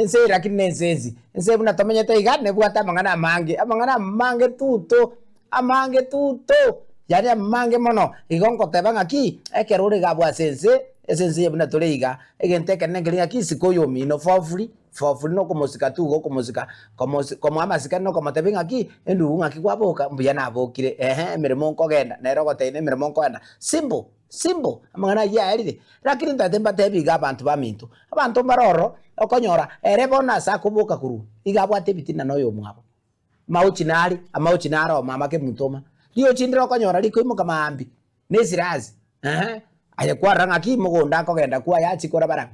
Ense eye lakini nense ensi. Ense eye buna tomenyete iga nebwate amang'ana amange, amang'ana amange tuto, amange tuto, yaani amange mono. Igo nkoteba ng'aki, ekero ore iga abwo ase ense, ase ense eye buna tore iga, egento ekenene nkeri ng'aki isiko oyomino for free, for free na okomosika tu iga okomosika, komosi komoa amasikani na okomotebia ng'aki, endugu ng'aki kwaboka, mbuya nabokire, ehe emeremo nkogenda, nere ogotebia nemeremo nkogenda, simple. Simple, amang'ana ayio aerire. Lakini ntagete mbatebi iga abanto baminto, abanto mbare ororo, okonyora ere bono ase akoboka korwa, iga abwate ebitina na oyomwabo. Amaochi nare, amaochi naro oo mama kemunto oma. Riochi ndire okonyora rikoimoka maambia, na esirasi, eeh, aye kwarora ng'aki mogondo akogenda kwaye achie korabarabe,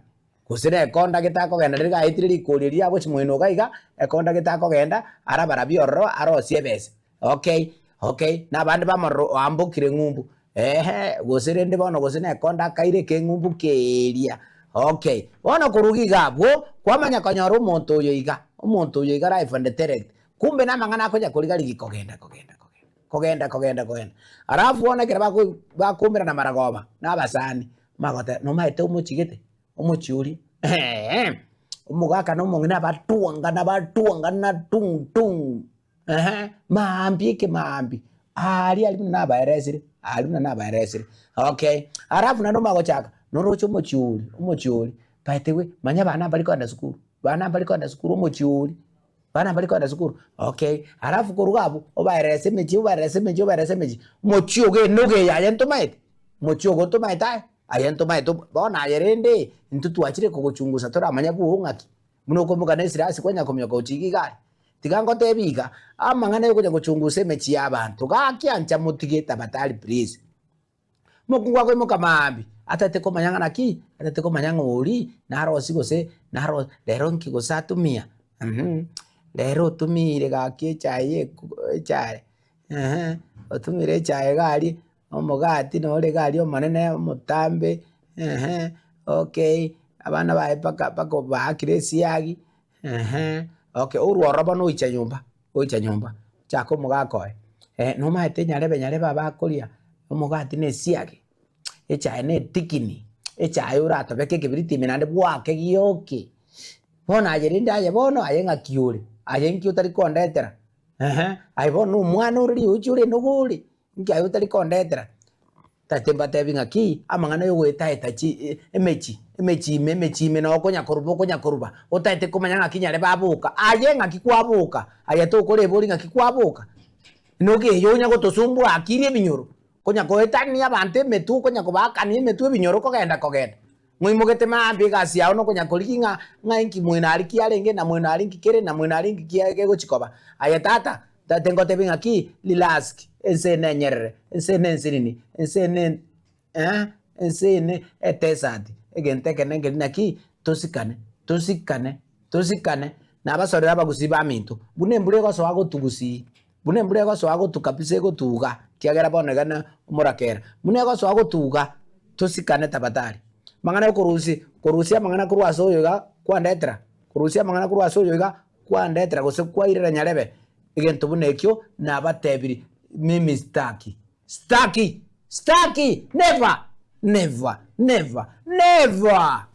gose na ekondagete akogenda riria gaetire rikori erio agochia moino iga iga, ekondagete akogenda, arabarabie ororo arosie ebesa. Okay, okay, na abande bamorora oambokire ng'umbu, eeh, gose rende bono gose nekonda akaire ekeng'umbu keria, okay. Bono korwa iga abwo, kwamanya konyora omonto oyo iga, omonto oyo iga live and direct, kumbe namang'ana akonya koriga-rigia kogenda kogenda kogenda, kogenda kogenda kogenda. Alafu bono ekero bako bakoumerana maragoba, na abasani, bagoteba nomaete omochigete, omochie oria eeh, omogaka na omong'ina batwangana batwangana tung tung. Eeh, maambia ekemaambia, aaria aria buna nabaeresire, aaria buna nabaeresire, okay. Alafu naende omanye gochaka, noroche omochie oria, omochie oria, by the way, manya abana mbari kogenda sukuru, bana mbari kogenda sukuru omochie oria, bana mbari kogenda sukuru, okay. Alafu korwa iga abwo, obaerese emechie obaerese emechie obaerese emechie, mochie ogo enogo eye aye ntomaete, mochie ogo ntomaete aye, aye ntomaete bono aye rende, intwe twachire kogochungusa toramanya bwogo ng'aki, buna okoimoka na esirasi kwanya kominyoka gochia iga iga aria. Tiga ngotebi iga, amang'ana yokonya gochungusa emechie y'abanto, gaki ancha motige tabatari please. Omokungu akoimoka maambia, atagete komanya ng'a naki, atagete komanya ng'a oria narosie gose naro rero nki gose atumia mh, rero otumiire gaki echae ye echae eeh, otumire echae iga aria, omogati nore iga aria omonene omotambe eeh, okay, abana baye mpaka mpaka obaakire esiagi. Eeh, okay, orwo ororo bono oicha nyomba, oicha nyomba, chaka omogaka oye, eh nomaete nyarebe nyarebe abakoria, omogati na esiagi, echae na etikini, echae oratobeke ekebiriti ime naende bwake gioke, bono aye rende aye bono aye ng'aki ore, aye nki otari kondetera, eeh, aye bono na omwana ore riochi ore enogo ore. Inki aye otari kondetera? Tata mbatebi ng'aki, amang'ana y'ogoetaeta chi emechi, emechi ime, emechi ime noo okonya koruba okonya koruba, otaete komanya ng'aki nyare baboka, aye ng'aki kwaboka, aye tokorebori ng'aki kwaboka? Noka eye onya gotosumbua akiri ebinyoro, konya koetania abanto emetwe okonya kobaakania emetwe ebinyoro kogenda kogenda. Moimogete mambia egasi yao nokonya korigia ng'a ng'a inki moino aria kiarenge na moino aria inki kere na moino aria inki kia kegochi koba. Aye tata, tata ngotebie ng'aki, relax, ense eye nenyerere, ense eye nensinini, ense eye ne eh, ense eye ne etesati, egento ekenene nkeri naki, tosikane, tosikane, tosikane, nabasorire abagusii baminto, buna embura egosoa gotugusii. Buna embura egosoa gotu kabisa egotuga, ekiagera bono iga na omorakera. Buna egosoa gotuga, tosikane tafadhali. Amang'ana yokorusia, korusia amang'ana korwa ase oyo iga kwandetera, korusia amang'ana korwa ase oyo iga kwandetera gose kwairera nyarebe, egento buna ekio nabatebirie mimi sitaki, sitaki, sitaki, never, never, never, never!